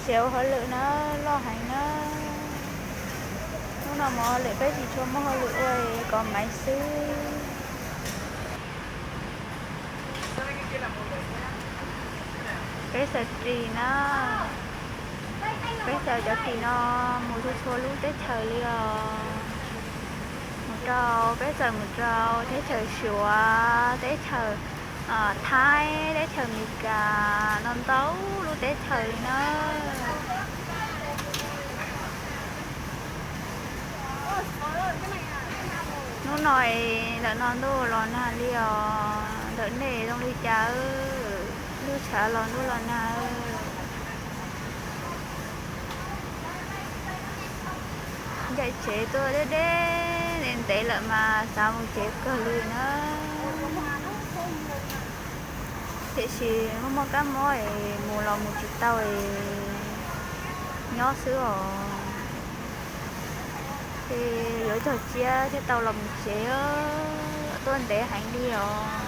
Ces ua hauj lwm na, loj heev na. Hnub no mus hauj lwm peb tsis tshua muaj hauj lwm ua, kov maiv xwb. Peb xaws ris na, peb xaws cov ris no mus txhua txhua lub teb chaws li os. Mus rau, peb xaws mus rau teb chaws Suav, teb chaws Thaib, teb chaws Amelikas, no ntau lub teb chaws li na. Hnub no es ntawm no ntuj los nag li os, ntawm nej zoo li cas? Ntuj tshav los ntuj los nag. Ncaim tsev tuaj deb deb ntev ntev lawm mas xav mus tsev kawg li na. Tiam sis muaj muaj kab mob es mus los mus tsis tau es nyob xwb os. Ces yuav cog tsiab thiaj tau los mus tsev, tuaj ntev heev li os.